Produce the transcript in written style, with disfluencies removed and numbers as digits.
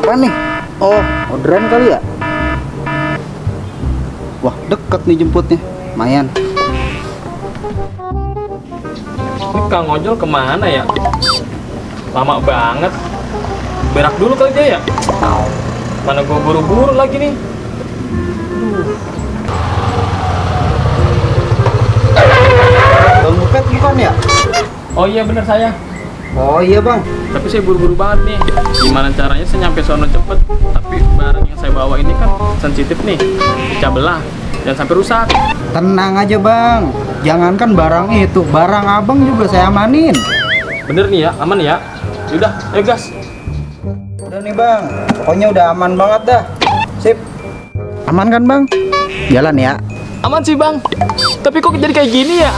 Apa nih? Oh, orderan kali ya? Wah, deket nih jemputnya. Lumayan. Ini Kang Ojol kemana ya? Lama banget. Berak dulu kali dia ya? Mana gue buru-buru lagi nih. Bang Buket bukan ya? Oh iya bener saya. Oh iya bang. Tapi saya buru-buru banget nih. Gimana caranya saya nyampe sono cepet? Tapi barang yang saya bawa ini kan sensitif nih, pecah belah dan sampai rusak. Tenang aja bang. Jangankan barang itu, barang abang juga saya amanin. Bener nih ya, aman ya? Yaudah, ayo gas. Udah nih bang, pokoknya udah aman banget dah. Sip. Aman kan bang? Jalan ya. Aman sih bang. Tapi kok jadi kayak gini ya?